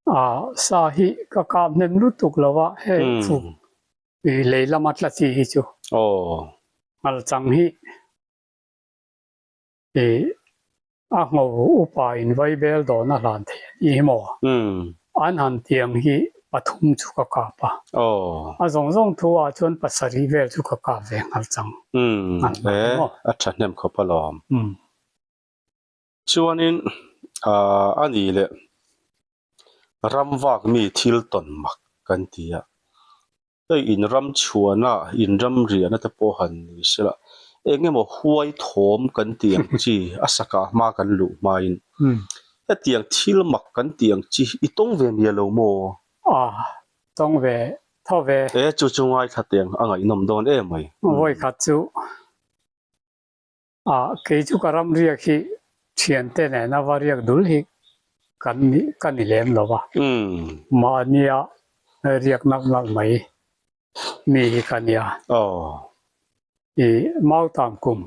Ah sa hi ka kap hnem lutuk lo a hei fuk i lei lama tla chi hi chu ngal chang hi i a ngho upa in vai bel dawn a hlan thei a ni hi maw? An han tiang hi pathum chu ka kap a. A zawng zawng thu ah chuan pasarih vel chu ka kap ve nghal chang. E, a thahnem khawp alawm. Chuanin a ni leh ram vak mi thil tawn mak kan ti a. Hei in ram chhuana in ram riahna te pawh han ni sela eng emaw huai thawm kan tih ang chi a sakah hma kan luh hmain hetiang thil mak kan tih ang chi i tawng ve miah lo maw? A tawng ve tho ve. E chu chu ngaithla teng a ngaihnawm dawn em mai. Vawi khat chu Ah, kei chu ka ram riak hi thiante nena va riak dul hi kan ni ka ni lem lo va. Mahnia riak nalh nalh mai mi hi ka nia. I Mautam kum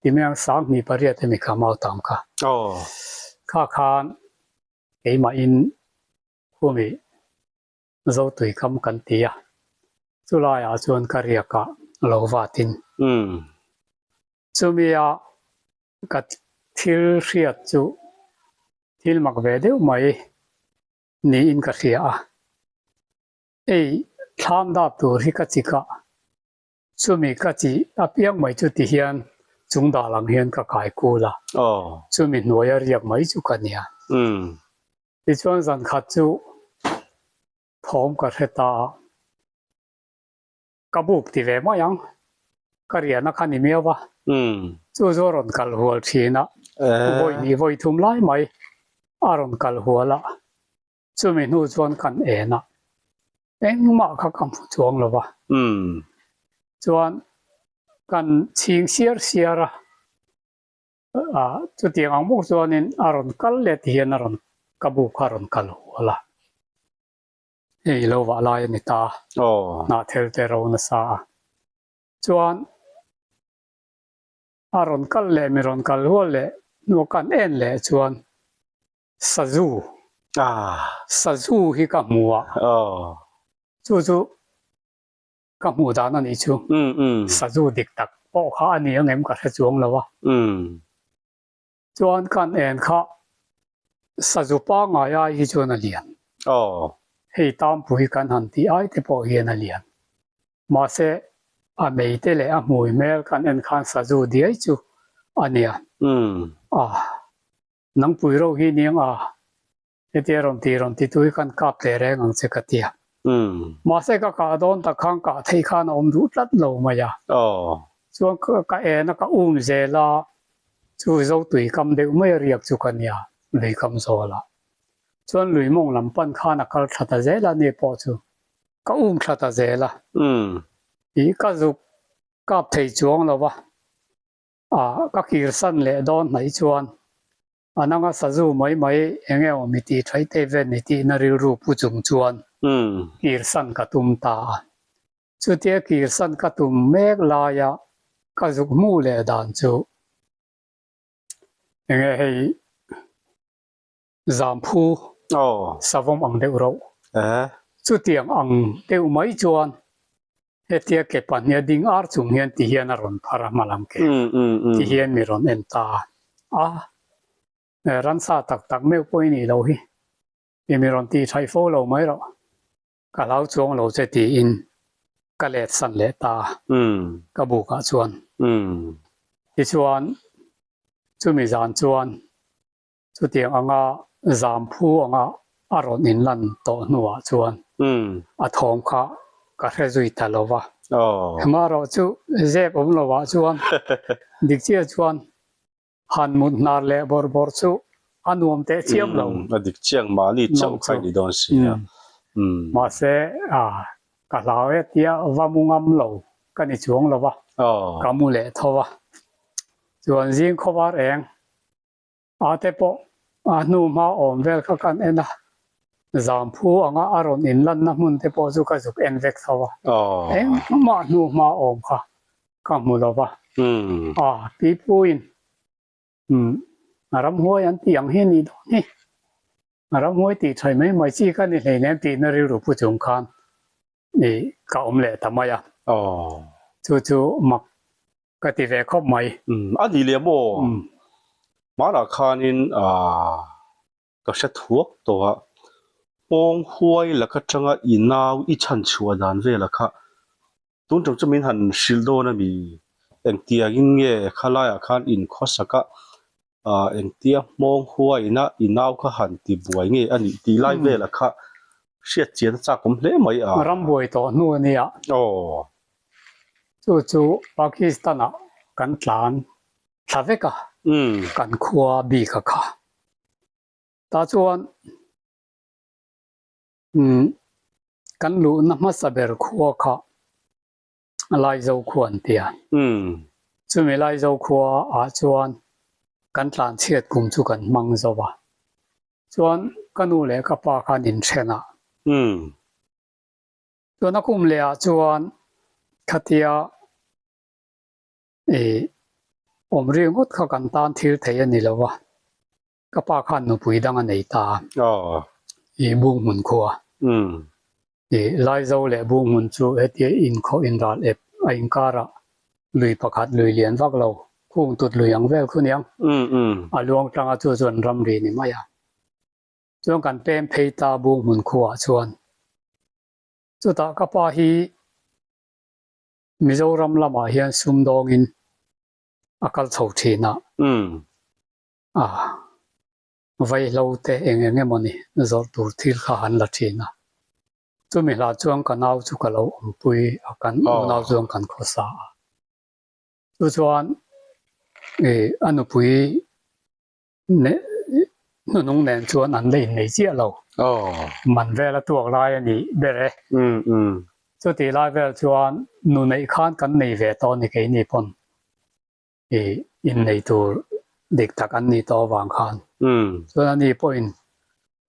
ti mai ang 1800 emi kha Mautam kha. Kha khan keimahin khumi Zotui kam kan ti a, chulaiah chuan ka riak ah lo vatin. Chumia ka thil hriat chu thil mak ve deuh mai niin ka hria a, ei thlam dap tur hi ka chik a, chumi ka chi apiang mai chu ti hian chung dal ang hian ka kai kul a, chumi hnuaia riak mai chu ka nia. Tichuan zan khat chu thawm ka hre ta a, ka buk ti ve mai ang, ka riahna kha ni miau va, chu chu a rawn kal hual thin a, vawi hnih vawi thum lai mai a rawn kal hual a, chumi hnu chuan kan en a, engmah kha ka hmu chuang lo va, chuan kan chhing siar siar a. Ah chutiang ang bawk chuanin a rawn kal leh ti hian a rawn ka bu kha a rawn kal hual a, hei lo vah lai a ni ta, hnahthel te ro nasa a, chuan a rawn kal leh mi rawn kal hual leh hnuah kan en leh chuan sazu sazu hi ka hmu a, chu chu Ka hmuh dan a nih chu. Sazu dik tak pawh kha a ni ang em ka hre chuang lo a. Chuan kan en kha sazu pangngai ai hi chuan a lian. Hei tampui kan han tih ai te pawh hian a lian. Mahse a mei te leh a hmui hmel kan en khan sazu diai chu a nia. A nangpui ro hi niang a. Hetia rawn ti rawn ti tu hi khan kap teh reng ang che ka ti a. Mahse ka kah dawn tak khan kah theih khan a awm duh tlat lo mai a. Chuan ka en a ka um zel a, chu Zotui kam deuh mai a riak chu ka nia, lui kam zawl ah. Chuan lui mawng lam pan khan a kal thla ta zel a, ni pawh chu ka um thla ta zel a. Ih ka zuk kap thei chuang lo va, ah ka kirsan leh dawn hnaih chuan A nanga sazu mai mai eng emaw mi tih thaih te vel ni tihna rilru pu chung chuan kirsan ka tum ta a. Chutia kirsan ka tum mek laia ka zuk hmuh leh dan chu enge hei zamphu savawm ang deuh rauh. Chutiang ang deuh mai chuan Hetia ke pahnih a ding ar chung hian ti hian a rawn phar a hma lam ke ti hian mi rawn en ta a, ransa tak tak meuh pawh i nih loh hi, i mi rawn tih thaih fo lo mai rawh, ka hlau chuang lo che tiin ka let san leh ta a, ka bukah chuan. Tichuan chumi zan chuan Chutiang anga zamphu anga a rawn inlan tawh hnuah chuan a thawm kha ka hre zui ta lo va. Amaherawh chu zep awm lovah chuan dik chiah chuan han mut hnar leh bawrh bawrh chu a nuam teh chiam lo. A dik chiang mahni chauh kha i ni dawn si a. Mahse ka hlau e tia va mu ngam lo ka ni chuang lo va, ka mu leh tho va. Chuan zing khawvar eng A te pawh a hnu hma awm vel kha kan en a, zamphu anga a rawn inlanna hmun te pawh chu ka zuk en vek tho a, engmah hnu hma awm kha ka hmu lo va. A pipuiin ramhuai an tih ang hi a nih dawn hi. Ramhuai tih thaih mai mai chi ka ni hleinem tihna rilru pu chung khan i ka awm leh ta mai a. Chu chu mak ka ti ve khawp mai. A ni leh maw? Hmanah khanin ka hre thuak tawh a, Hmawng huai laka tanga i nau i chhan chhuah dan vela kha tun tum chu min han hrilh dawn a mi? Engtiangin nge khalaiah khan inkhawsak a, engtia hmawng huaina i nau kha han ti buai nge a nih tih lai vela kha hriat chian a chak awm hle mai a. Ram buai tawh hnu a nia. Aw. Chu chu Pakistan-ah kan tlan thla vek a, kan khua bik a kha. Tah chuan kan luhna hmasa ber khua kha Laizo khua an ti a. Chumi Laizo khua ah chuan kan tlan chhiat kum chu kan hmang zo a. Chuan ka nu leh ka pa khan inthen a. Chuan a kum leh ah chuan khatia Ih, awm ri ngawt kha kan tan thil thei a ni lo va, ka pa khan nupui dang a nei ta a. Ih, Bunghmun khua. Ih, Laizo leh Bunghmun chu hetia inkhawh inral ep a inkarah lui pakhat lui lian vak lo, khung tut lui ang vel khu niang, a luang tanga chu chuan ramri ni mai a. Chuan kan pem phei ta Bunghmun khuaah chuan. Chutah ka pa hi Mizoram lamah hian sumdawngin a kal chho thin a, a vaihlo te eng eng emaw ni zawrh tur thil kha an la thin a. Chumi hlah chuan ka nau chu ka lo awmpui a, kan unau chuan kan khawsa a. Chu chuan a nupui Hnunung nen chuan an la innei chiah lo. Man vel a tuak lai a nih ber e. Chutih lai vel chuan nu neih khan kan nei ve tawh a ni keini pawn i innei tur dik tak an nih tawh avang khan. Chuan ani pawhin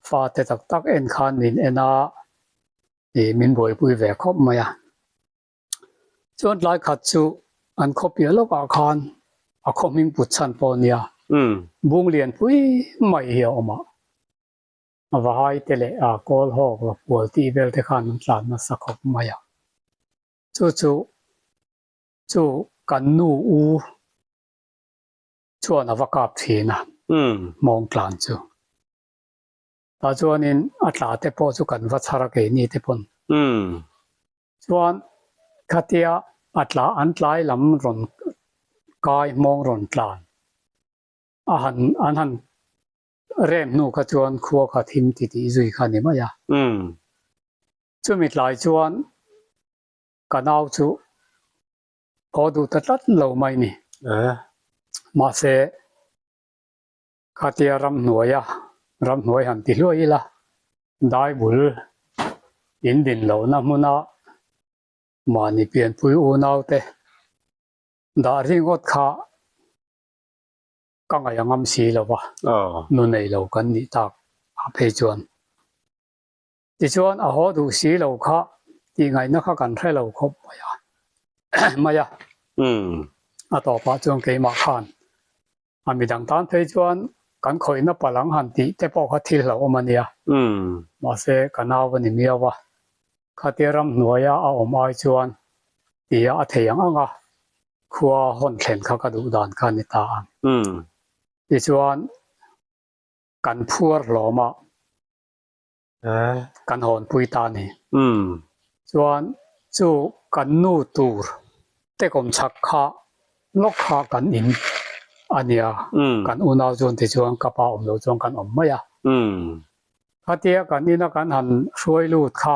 fate tak tak en khan min en a, i min buaipui ve khawp mai a. Chuan tlai khat chu an khaw piah lawkah khan a khaw hming put chhan pawh a nia, bung lian pui mai hi a awm a, vahai te leh a kawl hawk va pual tih vel te khan an tlan nasa khawp mai a. Chu chu chu kan nu u chuan a va kap thin a, hmawng tlan chu. Tah chuanin a tla te pawh chu kan va chhar a keini te pawn. Chuan khatia a tla an tlai lam rawn kai hmawng rawn tlan a han an han rem hnu kha chuan khua kha thim ti tih zui kha ni mai a. Chumi tlai chuan ka nau chu haw duh ta tlat lo mai ni. Mahse Khatia ramhnuaia ramhnuai han ti hluai ila, dai bul in din lohna hmuna mahni pianpui unaute dah ringawt kha ka ngaih a ngam si lo va, nu nei lo kan nih tak ah phei chuan. Tichuan a haw duh si lo kha tih ngaihna kha kan hre lo khawp mai a mai a. A tawpah chuan keimah khan a midang tan phei chuan kan khawihna palang han tih te pawh kha thil hlauhawm a nia. Mahse ka nau a ni miau a, khatia ramhnuaia a awm ai chuan tia a thei ang ang a, khua hawn thlen kha ka duh dan kha a ni ta a. Tichuan kan phuar hlawm a. kan hawnpui ta a ni. Chuan chu kan nu tur te kawm chhak kha lawk kha kan in a nia, kan unau chuan tichuan ka pa awm loh chuan kan awm mai a. Khatia kan ina kan han hruai lut kha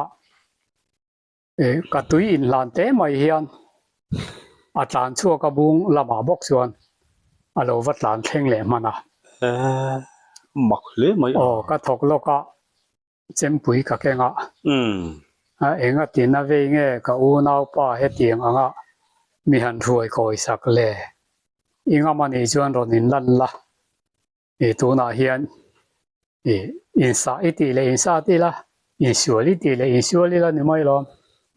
ka tui inhlan te mai hian a tlan chhuak a bung lamah bawk chuan a lo va tlan thleng leh hman a. Mak hle mai a. Aw, ka thawk lawk a, chempui ka keng a. A enga tina vei nge ka unaupa hetiang anga mi han hruai kawi sak le? I ngam anih chuan rawn inlan la. I tunah hian i insah i tih leh insat ila, insual i tih leh insual ila ni mai lawm,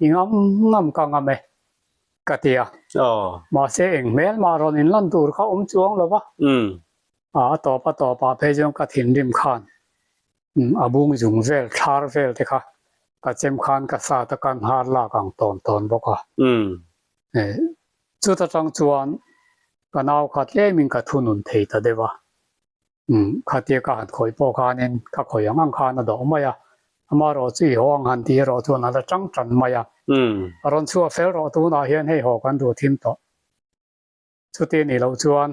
i ngam ngam ka ngam e ka ti a. Mahse eng hmel mah rawn inlan tur kha awm chuang lo va, a tawp a tawpah phei chuan ka thinrim khan. A bung zung vel thlar vel te kha ka chem khan ka sat a ka nghar lak ang tawn tawn bawk a. Chuta tang chuan ka nau kha tlemin ka thunun thei ta deuh a. Khatia ka han khawih pawh khanin ka khawih ang ang khan a dawh mai a. Amaherawh chu i haw ang han tih erawh chuan a la tang tan mai a. A rawn chhuah fel rawh tunah hian hei haw kan duh thim tawh. Chuti nih loh chuan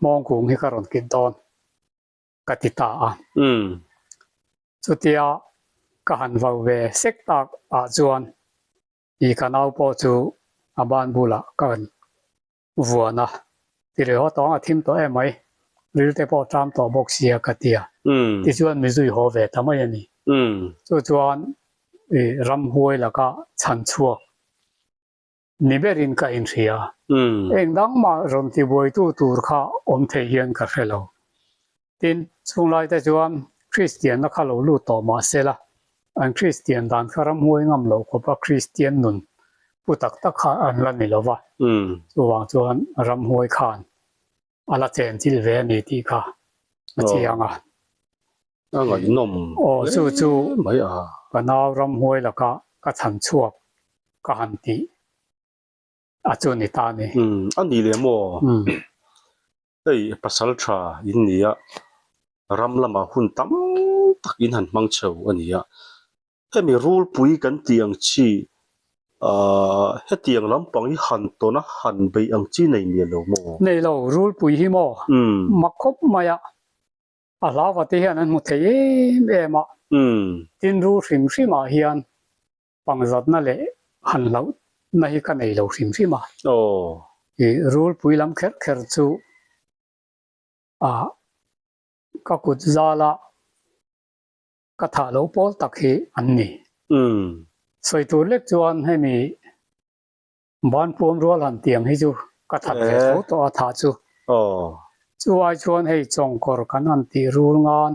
hmawng kung hi ka rawn kit dawn. ka ti ta a. Chutia ka han vau ve sek tak ah chuan i ka nau pawh chu a ban bulah ka han vuan a, ti leh haw tawng a thim tawh em mai, ril te pawh ṭam tawh bawk sia ka ti a. Tichuan mi zui haw ve ta mai a ni. Chu chuan i ramhuai laka chhan chhuak Ni berin ka inhria. Eng dang mah rawn tibuaitu tur kha awm thei hian ka hre lo. Tin, chhunglai te chuan Kristianna kha lo lut tawh mah se la, an Kristian dan kha ramhuai ngam loh khawpa Kristian nun pu tak tak kha an la ni lo va. Chuvang chuan ramhuai khan a la chen chilh ve a ni tih kha a chiang a. A ngaihnawm Aw chu chu mai a. Ka nau ramhuai laka ka chhan chhuak ka han tih a chu ni ta ni. Umm a ni leh maw? Hei pasal tha in ni a, ram lamah hun tam tak in han hmang chho a ni a. Hemi rulpui kan tih ang chi ahh hetiang lampang hi han tawn a han beih ang chi nei miah lo maw? Nei lo, rulpui hi maw? Mak khawp mai a. A hlauva te hian an hmu thei em em a. Tin rul hrim hrim ah hian pangzatna leh han hlauhna hi ka nei lo hrim hrim a. I rulpui lam kher kher chu ah ka kut zala ka thah loh pawl tak hi an ni. Sawi tur lek chuan hemi Ban puam rual han tiang hi chu ka that ve tho tawh a thah chu. Chu ai chuan hei chawngkawr kan han tih rul ngan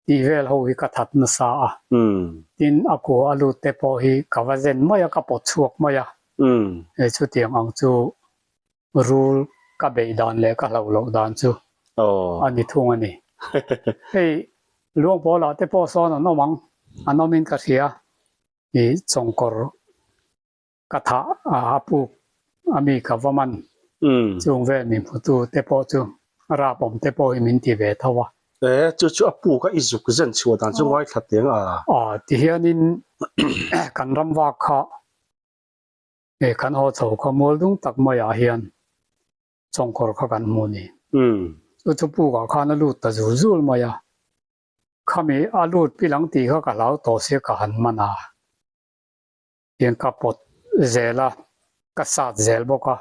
tih vel ho hi ka that nasa a. Tin a kua a lut te pawh hi ka va zen mai a ka pawt chhuak mai a. Hei chutiang ang chu rul ka beih dan leh ka hlauh loh dan chu a ni thung a ni. Hei Luangpawlah te pawh sawn an awm ang, an awmin ka hria i chawngkawr Ka thah a puk a mi ka va man chung vel min hmutu te pawh chu rap awm te pawh hi min ti ve tho a. E, chu chu a puk a i zuk zen chhuah dan chu ngaithla teng a. Aw, tihianin kan ram vak kha e kan haw chho kha mual dung tak maiah hian chawngkawr kha kan hmu ni. Chu chu pukah khan a lut ta zul zul mai a. Khami a lut pilang tih kha ka hlau tawh sia ka han man a. Tiang ka pawt zel a, ka sat zel bawk a,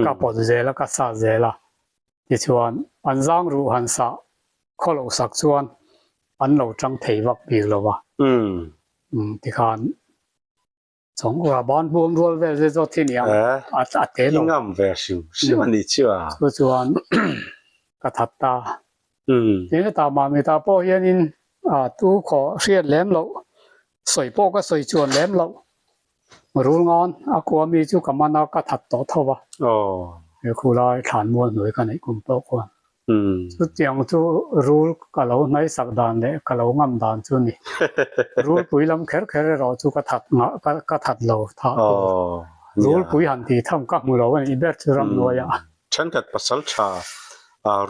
ka pawt zel a, ka sat zel a. Tichuan, an zang ruh han sah khaw loh sak chuan an lo tang thei vak bik lo va. Tikhan chawng ura ban buam rual vel zet zawt hi nia, a te lo. I ngam ve hrim hrim a nih chu a. Chu chuan ka that ta. Tin hetah Mamita pawh hianin tu khaw hriat lem loh sawi pawh ka sawi chuan lem loh rul ngan a kua mi chu ka man a ka that tawh tho va. He khu lai thlan mual hnuai ka neih kum pawh khuan. Chutiang chu rul ka lo hnaih sak dan leh ka lo ngam dan chu ni. Rulpui lam kher kher erawh chu ka that ngah ka that lo thah tur. Rulpui han tih tham ka hmu lo a nih ber chu ramhnuaiah. Thenkhat pasal tha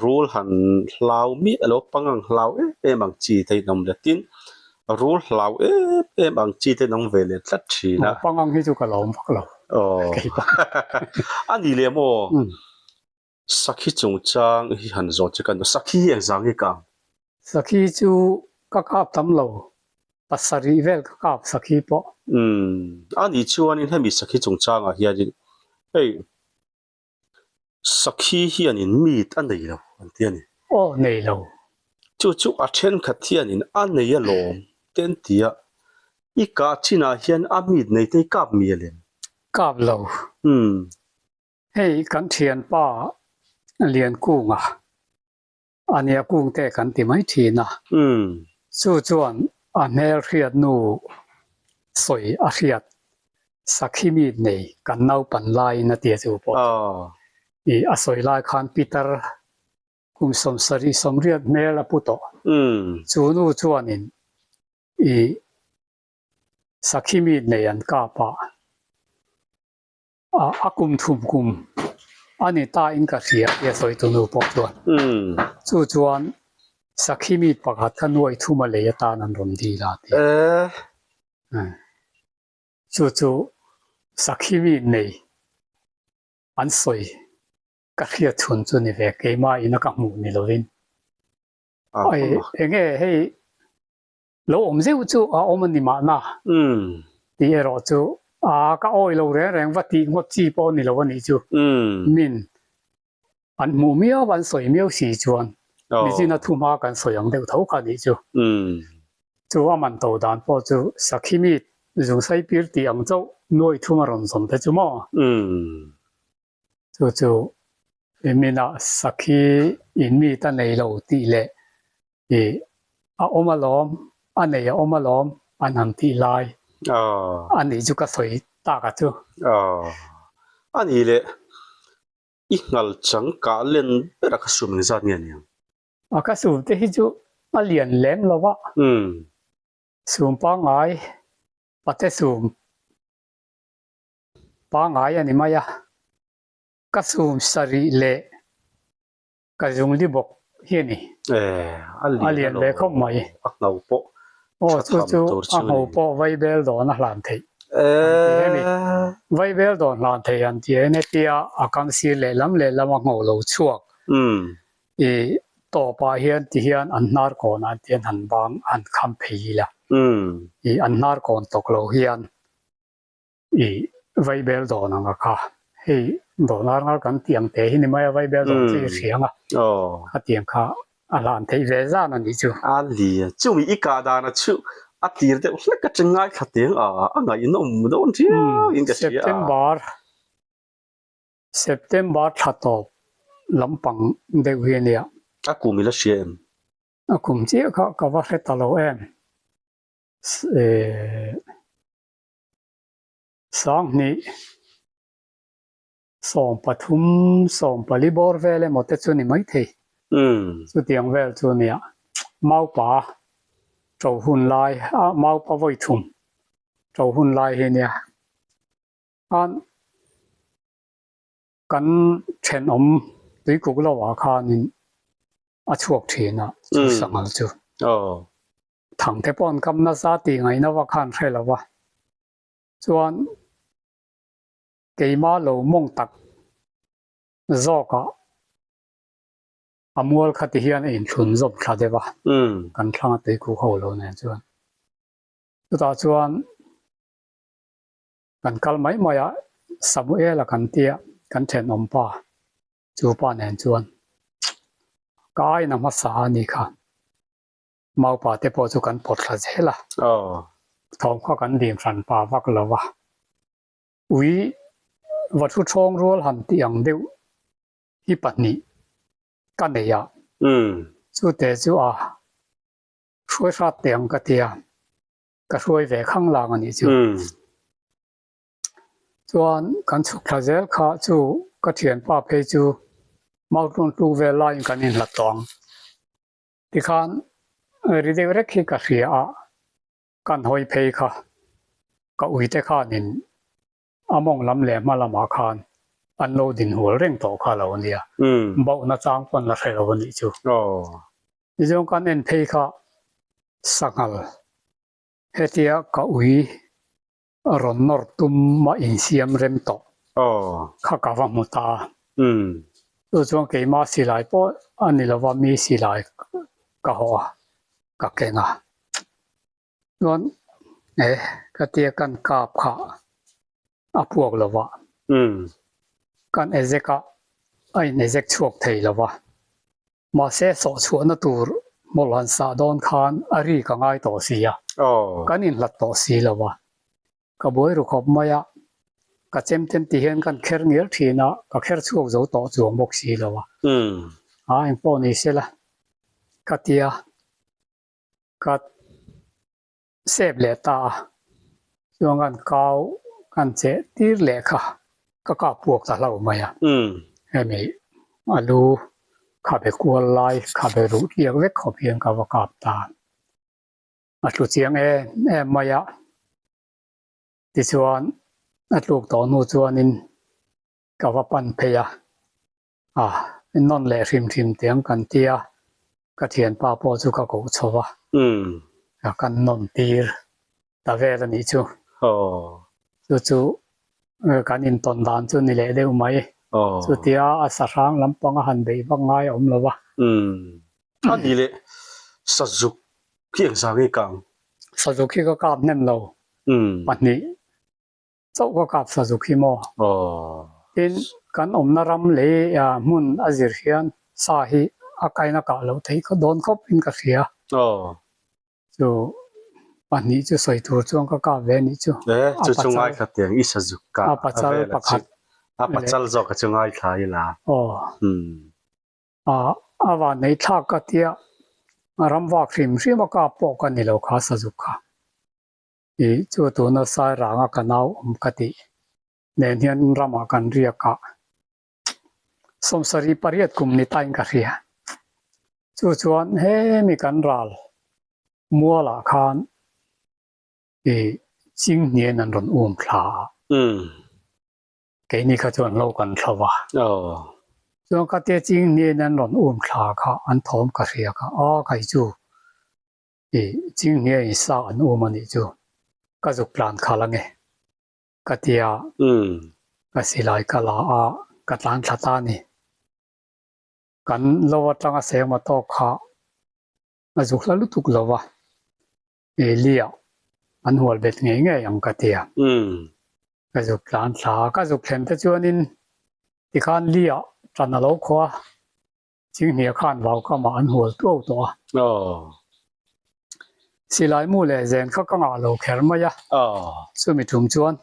rul han hlau miah alo pang ang hlau em em ang chi te in awm leh tin rul hlau em em ang chi te in awm ve leh tlat thin a. Pang ang hi chu ka lawm vak lo. Aw a ni leh maw sakhi chungchang hi han zawh che ka ni sakhi hi engzang nge ka ang? Sakhi chu ka kap tam lo pasarih vel ka kap sakhi pawh. Umm a nih chuanin hemi sakhi chungchangah hianin hei Sakhi hianin meat a nei lo an ti a ni. Aw nei lo. Chu chu a thenkhat hianin a nei alawm te an ti a, i kah chinah hian a meat nei te hi kap mi alem? Kap lo. Umm. Hei kan thianpa Liankunga A nia kung te kan ti mai thin a. Chu chuan a hmel hriat nu sawi a hriat sakhi mit nei kan naupan laiin a tia chu pawh chu. I a sawi lai khan Peter kum 70 80 hmel a pu tawh. Chu nu chuanin. I sakhi mi nei an kap a, a kum thum kum a ni ta in ka hria tia sawi tu nu pawh chuan. Chu chuan sakhi mi pakhat kha nuai thum a lei atan an rawn dil a ti. Chu chu sakhi mi nei an sawi ka hriat chhun chu ni ve keimah ina ka hmuh ni lovin. Enge hei lo awm zeuh chu a awm a ni mahna tih erawh chu a ka awi lo reng reng va tih ngawt chi pawh a ni lo a nih chu. Min an hmuh miau an sawi miau si chuan nichin a thuhma kan sawi ang deuh tho kha a nih chu. Chu a man to dan pawh chu sakhi mi zungsai pir tih ang chauh nuai thum a rawn zawm te chu maw? Chu chu Eminah sakhi in mi ta nei lo tih leh ih a awm alawm, a nei a awm alawm an han tih lai a nih chu ka sawi tak a chu. A nih leh i nghal chang kah len ber a ka sum engzat nge aniang? A ka sum te hi chu a lian lem lo a. Sum pangngai pate sum pangngai a ni mai a, ka sum sarih leh ka zungli bawk hi a ni. A lian ve khawp mai. A ngho pawh Aw chu chu a ngho pawh vaibel dawn a hlan theih an ti a ni. Vaibel dawn hlan theih an ti a ni tia a kam sir lehlam lehlam a ngho lo chhuak i tawpah hian ti hian an hnar kawnah te hian han bang han kham phei ila i an hnar kawn tawk lo hian I vaibel dawn ang a kha. Hei dawn ar ngar kan tih ang te hi ni mai a, vaibel dawn chu i hria ang a. Khatiang kha a hlan theih ve zan a nih chu. A lia chumi i kah dan a chhuh a tir deuh hlek atang ngaithla teng a, a ngaihnawm dawn riau in ka hria a. September September thla tawp lampang deuh hi a nia. A kum i la hria em? A kum chiah kha ka va hre ta lo em. Sanghnih 13 14 bawr vel emaw te chu ni maithei. Chutiang vel chu nia Maupa to hun lai a Maupa vawi thum to hun lai hi nia khan kan thenawm tuikuk lo ah khanin a chhuak thin a chu sanghal chu. Thang te pawh an kam nasa tih ngaihna vak khan hre lo va, chuan keimah lo mawng tak zawkah a mual kha ti hian a inthlun zawm thla deuh a, kan thlang a tuikuk ho lo nen chuan. Chutah chuan kan kal mai mai a, Samuel-a kan tia kan thenawm pa chu pa nen chuan ka aina hmasa a ni kha. Maupa te pawh chu kan pawt thla zel a, thawm kha kan dim hran pa vak lo va. Ui va thu thawng rual han tih ang deuh hi pahnih ka nei a, chute chu a hruai hrat teh ang ka ti a, ka hruai ve khang lang a nih chu. Chuan kan chhuk thla zel kha chu ka thianpa phei chu Mautlun tluk vel laiin kan inhlat tawh ang. Tikhan ri deuh rek hi ka hria a, kan hawi phei kha ka uite khanin a mawng lam leh hma lamah khan an lo din hual reng tawh kha lo ania, bauhna chang pawn la hre lo a nih chu. Tichuan kan en phei kha sanghal hetia ka ui rawn nawr tum a insiam rem tawh kha ka va hmu ta. Chu chuan keimah silai pawh a ni lova mi silai ka hawh a, ka keng a. Chuan e ka tia kan kap kha a puak lova, kan ezek a, a in ezek chhuak thei lova. Mahse sawhchhuahna tur hmawlh han sah dawn khan a ri ka ngai tawh si a, kan inhlat tawh si lo a. Ka buai ru khawp mai a, ka chem tem ti hian kan kher ngial thin a, ka kher chhuak zo tawh chuang bawk si lo a. A engpawh ni se la, ka tia ka sep leh ta a, chuan kan kau kan cheh tir leh kha ka kap puak ta hlauh mai a, hemi a lu khabe kual lai khabe ruh tliak vek khawp hian ka va kap ta. A tlu chiang em em mai a. Tichuan a tluk tawh hnu chuanin ka va pan phei a, a nawn leh hrim hrim tiang kan ti a, ka thianpa pawh chu ka koh chho a, kan nawn tir ta vel a nih chu. Chu chu kan intawn dan chu ni leh deuh mai. Chutia a sahrang lampanga han beih vak ngai a awm lo va. A ni leh sazuk khi engzah nge kang? Sazuk hi ka kap hnem lo. Pahnih chauh ka kap sazuk hi maw? Tin, kan awmna ram lei hmun a zir hian sa hi a kaina kah loh theih dawn khawp in ka hria. Chu pahnih chu sawi tur chuan ka kap ve anih chu. E, chu chu ngaithla tiang i sazuk kah a pachal pakhat. A pachal zawk a chu ngaithla ila. Aw. A van nei thlak ka tia ram vak hrim hrim a kap pawh ka ni lo kha sazuk kha. I chu tuna Sairanga ka nau awm ka tih nen hian ramah kan riak a. 78 kum ni tain ka hria. Chu chuan hemi kan ral mualah khan i Chinghnian an rawn um thla a. Keini kha chuan lo kan thlo va. Chuan ka tia Chinghnian an rawn um thla kha an thawm ka hria kha a kai chu i Chinghnia in sa an um a nih chu ka zuk tlan khalh ange. Ka ti a, ka silai ka la a, ka tlan thla ta a ni. Kan lo atanga sengma tawk kha a zu hla lutuk lo va, Elia an hual bet ngei ngei ang ka ti a. Ka zuk tlan thla a, ka zuk thlen te chuanin tikhan Lia tan a lo khua a, Chinghnia khan vau kamah an hual tuau tawh a. Silai mu leh zen kha ka ngah lo kher mai a. Chumi tum chuan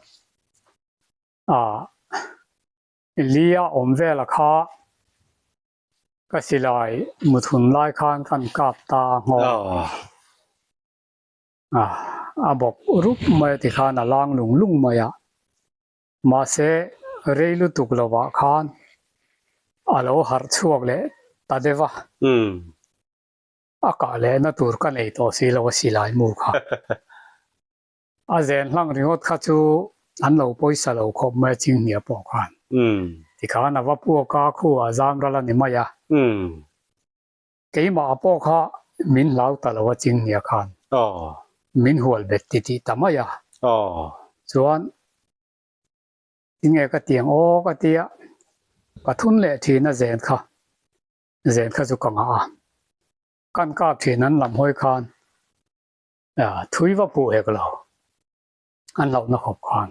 Lia awm vela kha ka silai muthun lai khan kan kap ta a nghawng. A bawk rup mai a tikhan a lang lung lung mai a. Mahse, rei lutuk lovah khan a lo harh chhuak leh ta deuh a. A kah lehna tur ka nei tawh si lo a silai mu kha. A zen hlang ringawt kha chu an lo pawisa lo khawp mai a Chinghnia pawh khan. Tikhan a va puak a, khu a zam ral a ni mai a. Keimah pawh kha min hlau ta lo a Chinghnia khan. Min hual bet ti tih ta mai a. Chuan tinge ka tiang aw ka tia ka thun leh thin a zen kha zen kha chu ka ngah a. Kan kap thin an lam hawi khan thui va phuh hek lo an hlauhna khawp khan.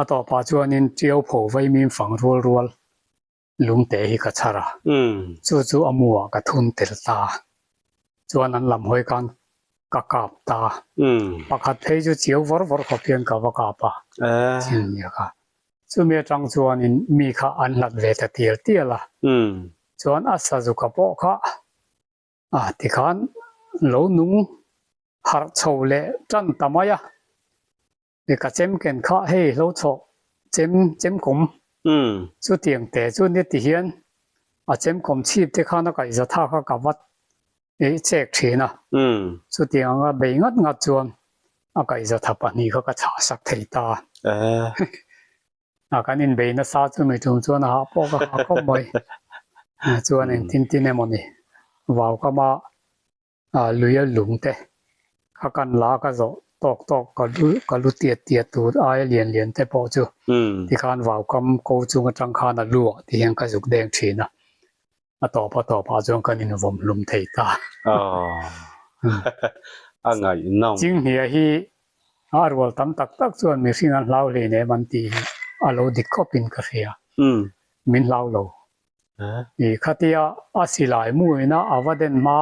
A tawpah chuanin Tiau pho vaimim fang rual rual Lungte hi ka chhar a, chu chu a mu ah ka thun tel ta. Chuan an lam hawi khan ka kap ta. Pakhat phei chu chiau vawr vawr khawp hian ka va kap a, chin nia kha. Chumi atang chuanin mi kha an hlat ve ta tial tial a. Chuan a sazuka pawh kha a tikhan lo nung harh chho leh tan ta mai a. Ka chem ken kha hei hlo chhawh chem chem kawm chutiang te chu nia ti hian a chem kawm chhip te khan a kaih za tha kha ka vat ih chek thin a chutiang anga bei ngat ngat chuan a kaih za tha pahnih kha ka chhah sak thei ta a kan inbei nasa chu mi tum chuan a hah pawh ka hah khawp mai chuan engtin tin emaw ni vau kama Luia lung te kha kan la ka zawh tawk tawk ka lu ka lu tiat tiat tur aia lian lian te pawh chu tikhan vaukam ko chung atang khan a lu ah ti hian ka zuk deng thin a, a tawp a tawp ah chuan kan invawm hlum thei ta. A ngaihnawm. Chinghnia hi a rual tam tak tak chuan mihring an hlau hlei nem an tih hi a lo dik khawp in ka hria. Min hlau lo. I khatia a silai muina a va den hma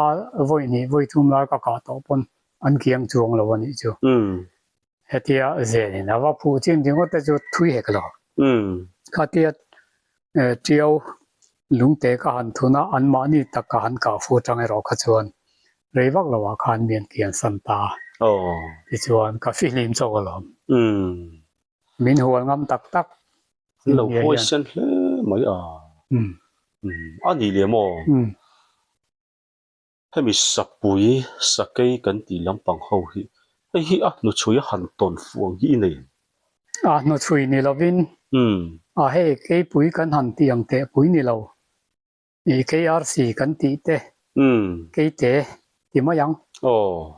vawi hnih vawi thum lai ka kah tawh pawn an kiang chuang lo a nih chu. Hetia zenin a va phuh chin ringawt te chu thui hek lo. Khatia tiau lungte ka han thun a, anmahni tak ka han kah fu tang erawh kha chuan rei vak lo ah khan mi an kian san ta. Tichuan ka fihlim chawk alawm. Min hual ngam tak tak. An lo huaisen hle mai a. A ni leh maw? Hemi sapui sakei kan tih lampang ho hi hei hi a hnuchhui a han tawn fuh ang hi i nei. A hnuchhui ni lovin a hei keipui kan han tih ang teh pui ni lo i KRC kan tih te keite ti mai ang.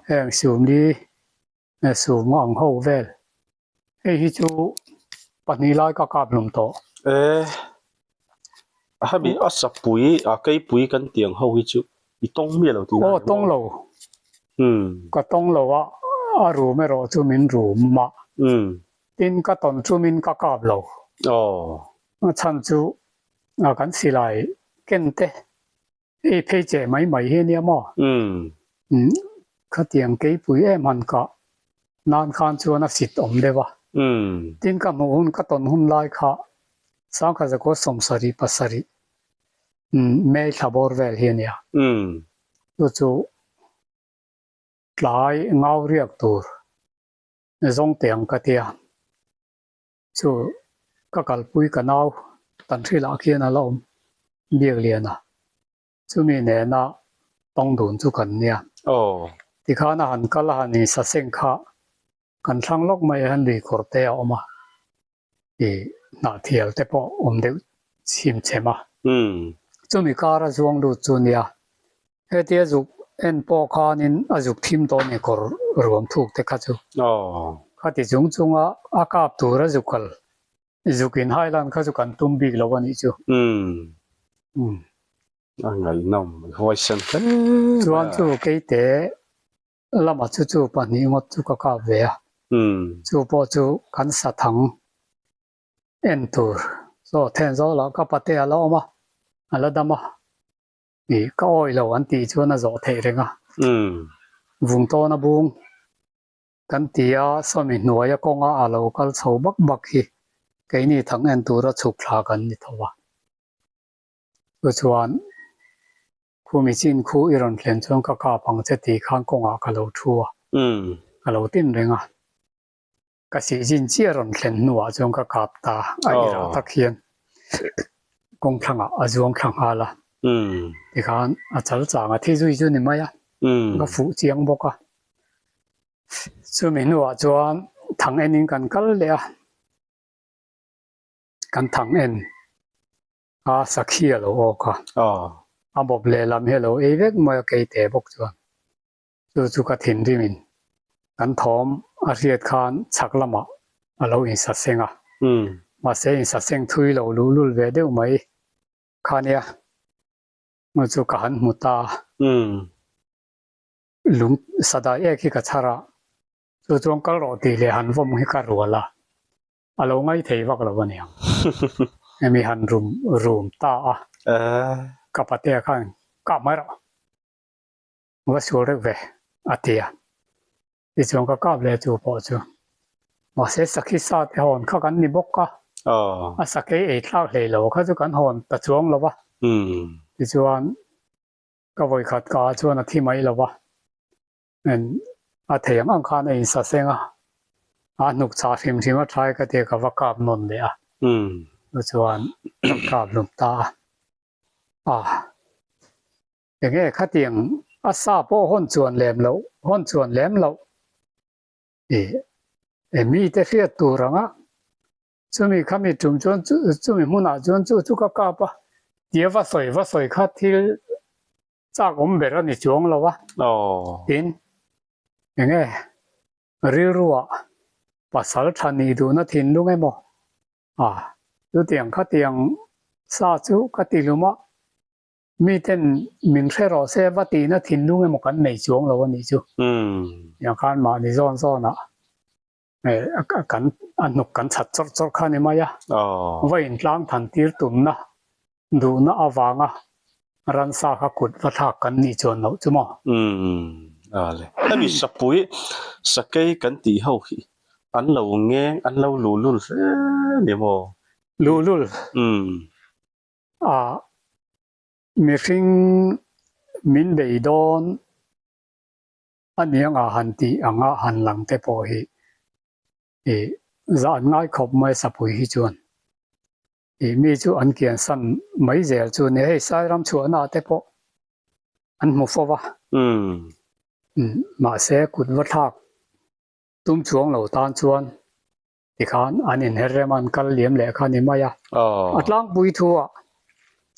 Heng sumli sum ang ho vel hei hi chu pahnih lai ka kap hlum tawh. E hemi a sapui a keipui kan tih ang ho hi chu i tawng miah lo tih Aw tawng lo ka tawng lo a a rum erawh chu min rum mah tin ka tawn chumin ka kap lo a chhan chu kan silai ken te Hei phei che mai mai hi ania maw? Umm khatiang keipui em han kah nan khan chuan a sit awm deuh a. Tin ka hmuh hun ka tawn hun lai kha Sangkhat zakua 77 umm May thla bawr vel hi ania. Chu chu tlai ngau riak tur zawng teh ang ka tia. Chu ka kalpui ka nau tan hrilah khian a la awm biak lian a, chumi nena tawng dun chu kan nia. Tikhan a han kal a han insa seng kha kan thlang lawk mai a hian lui kawr te a awm a, ih hnahthial te pawh awm deuh chhim chhem a. Chumi kar a zuang lut chu nia, Hetia zuk en pawh khanin a zuk thim tawh ni kawr ruam thuk te kha chu. Khati chung chunga a kap tur a zuk kal zuk in highland kha chu kan tum bik lo a nih chu. Umm. A ngaihnawm huaisen hle mai a. Chuan chu keite lama chu chu pahnih ngawt chu ka kap ve a. Chu pawh chu kan sa thang en tur. Chaw then zawh lah ka pate a la awm a, a la dam a. Ih, ka awih lo an tih chuan a zawh theih reng a. Vung tawn a bung kan ti a, sawmi hnuaia kawnga a lo kal chho bak bak hi keini thang en tura chhuk thla kan ni tho a. Chu chuan khumi chin khu i rawn thlen chuan ka kap ang che tih khan kawngah ka lo thu a, ka lo tin reng a. Ka sihzin chiah rawn thlen hnuah chuan ka kap ta a irah tak hian kawngthlangah a zuang thla nghal a, tikhan a chal chang a thi zui chu ni mai a, ka fuh chiang bawk a. Chumi hnuah chuan thang enin kan kal leh a, kan thang en a sakhi a lo awk a, a bawp lehlam hi a lo ei vek mai a keite bawk chuan. Chu chu ka thinrimin kan thawm a hriat khan chhak lamah a lo insaseng a, mahse insaseng thui lo luhlul ve deuh mai kha nia, chu chu ka han hmu ta a, lung sadai ek hi ka chhar a, chu chuan kal rawh tih leh han vawm hi ka rual a, a lo ngai thei vak lo a niang. Hemi han rum rum ta a, ka patea khan kap mai rawh. Va sual reuh ve, a ti a. Tichuan ka kap leh chu pawh chu. Mahse sakhi sa te hawn kha kan ni bawk a, a sakei ei thlak hlei lo kha chu kan hawn ta chuang lo va. Tichuan ka vawikhat ka ah chuan a thi mai lo va, a thei ang ang khan a insa seng a, a hnuk chah hrim hrim a thlai ka tia ka va kap nawn leh a. Tichuan ka kap hlum ta a. Enge khatiang a sa pawh hawn chuan lem loh, hawn chuan lem loh i e mite hriat tur anga chumi khami tum chuan chu chumi hmunah chuan chu chu ka kap a tia va sawi va sawi kha thil chak awm ber a ni chuang lo a tin enge rilruah pasal tha nih duhna thinlung emaw a chutiang khatiang sa chu ka ti hlum a. Miten min hre rawh se va tihna thinlung emaw kan nei chuang lo a nih chu. Tiang khan mahni zawn zawnah kan a hnuk kan chhat chawrh chawrh kha a ni mai a. Va intlang than tir tumna duhna avanga ransa kha kut va thlak kan nih chuan loh chu maw? Ale. Hemi sapui sakei kan tih ho hi an lo ngeng an lo luhlul hle ni maw? Luhlul. A mihring min bei dawn a niang a han tih anga han lang te pawh hi ih zah an ngai khawp mai sapui hi chuan ih mi chu an kian san mai zel chu ni hei Sairam chhuahna te pawh an hmu fo va. Mahse kut va thlak tum chuang lo tan chuan tikhan an inher rem an kal liam leh kha ni mai a. A tlangpui thu ah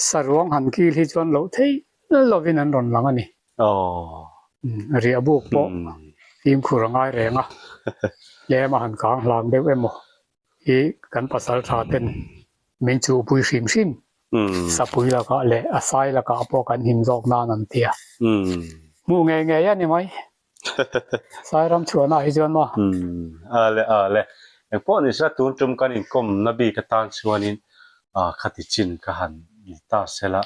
saruang han kil hi chuan loh theih lovin an rawn lang a ni. Riah buk pawh fimkhur a ngai reng a, tlem a han kang hlang deuh emaw hi kan pasal tha ten min chuhpui hrim hrim Sapui lakah leh a sai lakah pawh kan him zawk nan an ti a. Hmuh ngei ngei a ni mai. Sairam chhuahna ah hi chuan maw? Ale ale. Engpawh ni sela tun tum kan inkawmna bik atan chuanin khati chin ka han ni ta sela.